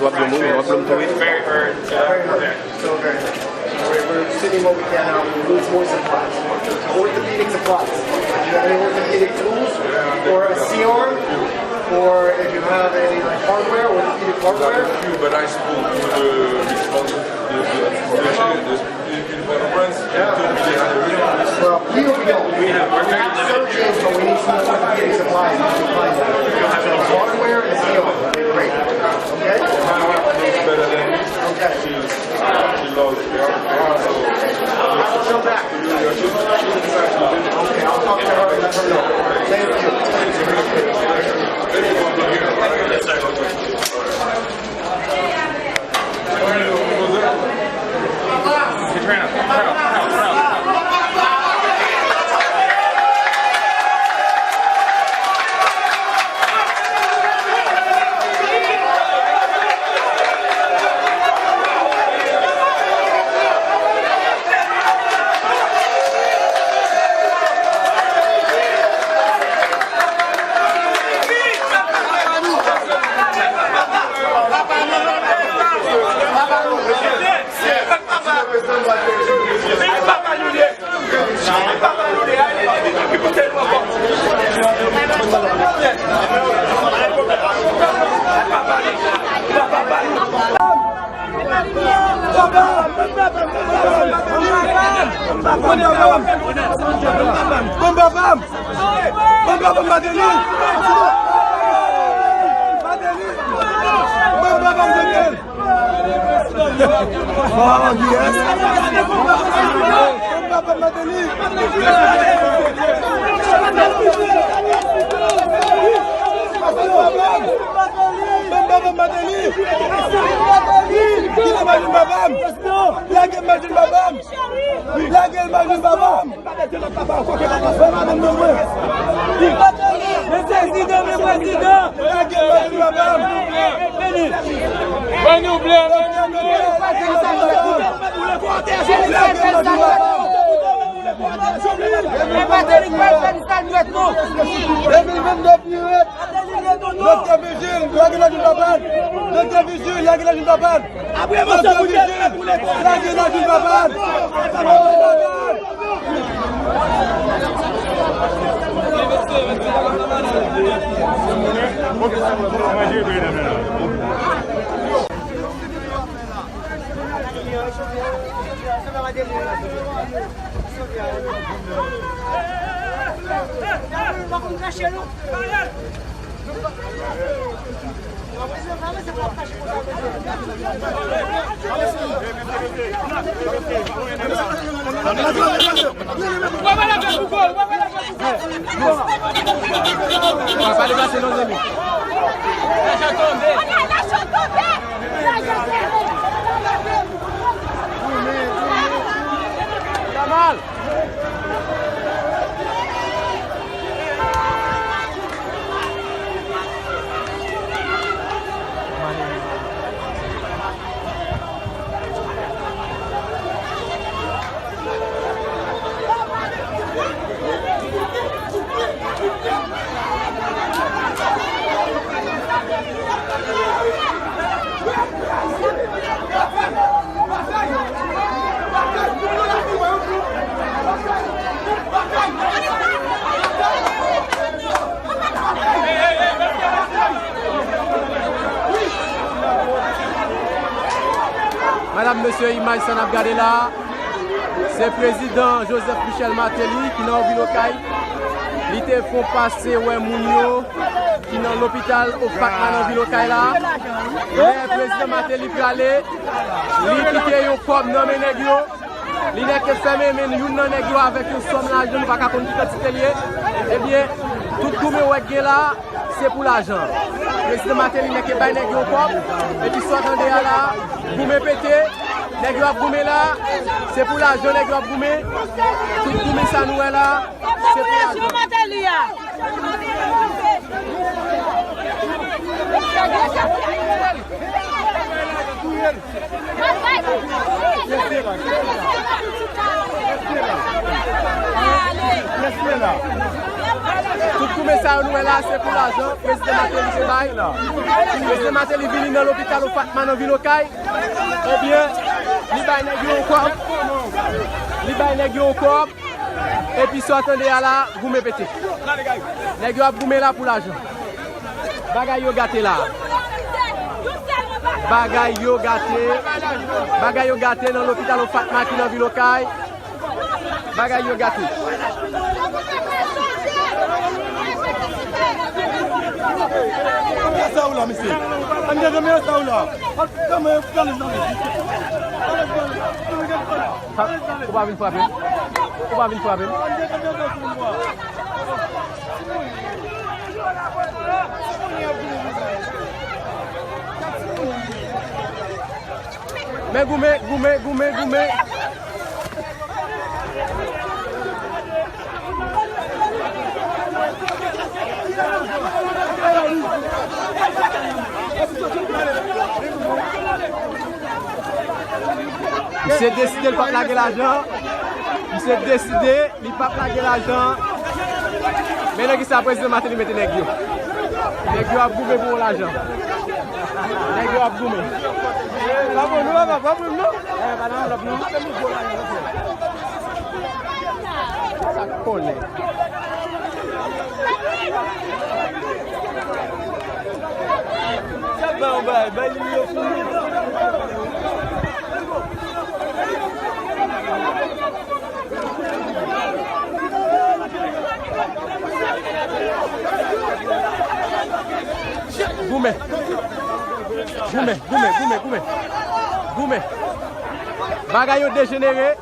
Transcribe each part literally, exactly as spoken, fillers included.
Wap dlo mwen, wap dlo m tou wi. Very hard. So very hard. So we're, we're assuming what we can now. We need some more supplies. Orthopedic supplies. If you have any orthopedic tools, or a C-arm, or if you have any, like, hardware, orthopedic hardware. But I spoke to the responsible, the, the, the, the, the Well, here we go. We have surgeons, but we need some orthopedic supplies. So hardware and steel. Great. Okay? My wife knows better than me. Okay. She's, uh, she loves me. I will come back. Okay, I'll talk to her and let her know. Thank you. Bon, bon, bon. Bon, bon, bon, Martelly. Martelly. Bon, bon, bon, Martelly. Oh, yes. Bon, bon, bon, Martelly. Bon, bon, bon, Martelly. Kite m al jwenn papa m. Lage m al jwenn papa m. Lage m al jwenn papa m. Men prezidan, men prezidan. Ban nou blan, ban nou blan. Doktè Vigil, lage lajil papa l. Doktè Vigil, lage lajil papa l. Doktè Vigil, lage lajil papa l. Madam, mesye, imaj sa n ap gade la, se prezidan Joseph Michel Martelly ki nan vil Okay. Li te fè yon pase wè moun yo ki nan lopital Ofakma nan vil Okay la. Lè prezidan Martelly prale, li kite yon kòb nan men nèg yo. Li nèk fèmen men youn nan nèg yo avèk yon sòm lajan, nou pa ka konn ki kantite l ye. Ebyen, tout goumen w wè k gen la, se pou lajan. Prezidan Martelly nèk bay nèg yo kòb, epi sa w tande a la, goumen pete, nèg yo ap goumen la, se pou lajan nèg yo ap goumen. Tout goumen sa nou wè la, se pou lajan. Tout goumen sa yo nou wè la, se pou lajan prezidan Martelly te bay. Prezidan Martelly vini nan lopital Ofatma nan vil Okay. Ebyen, li bay nèg yo yon kòb. Li bay nèg yo yon kòb. Epi sa w tande a la, goumen pete. Nèg yo ap goumen la pou lajan. Bagay yo gate la. Bagay yo gate. Bagay yo gate nan lopital Ofatma ki nan vil Okay. Bagay yo gate. Kamera sa ou la, mesye? Ann gen kamera sa ou la? Kamera, kamera sa ou la? Ha, ou pa vin frape m? Ou pa vin frape m? Men goumen, goumen, goumen, goumen. Misye deside l p ap lage lajan. Misye deside li p ap lage lajan. Men nan kisa prezidan Martelly mete nèg yo. Nèg yo ap goumen pou yon lajan. Nèg yo ap goumen. Pa bon, non, pa bon, non. Eh, pa nan anvlòp, non. Sa konnen. Sa ba w bay, bay li yo pou nou. Goumen. Goumen, goumen, goumen, goumen. Goumen. Bagay yo dejenere.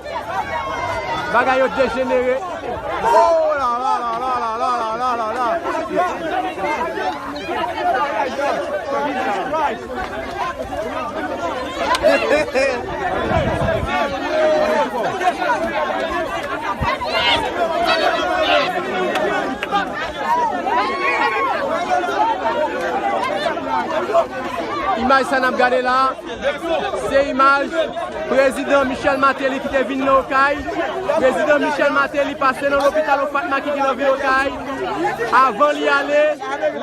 Bagay yo dejenere. Oh la la la la la la la la la. Imaj sa n ap gade la, se imaj prezidan Michel Martelly ki te vin nan Okay. Prezidan Michel Martelly pase nan lopital Ofatma ki gen nan vil Okay. Avan li ale,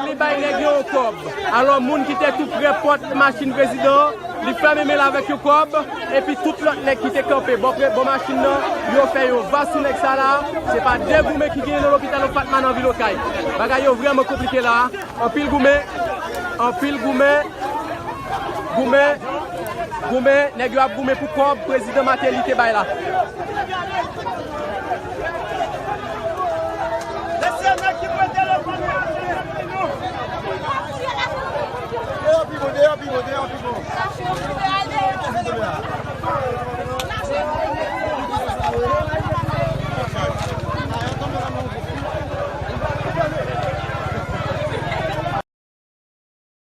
li bay nèg yo yon kòb. Alò, moun ki te tou pre pòt machin prezidan an, li fèmen men l avèk yon kòb, epi tout lòt nèg ki te kanpe bò pre-, bò machin nan, yo fè yon va sou nèg sa la. Se pa de goumen ki genyen nan lopital Ofatma nan vil Okay. Bagay yo vrèman konplike la. Anpil goumen, anpil goumen, goumen, goumen, nèg yo ap goumen pou kòb prezidan Martelly te bay la. Mesye, nèg ki prete telefòn yo, ap vini. Deyò pi bon, deyò pi bon, deyò pi bon.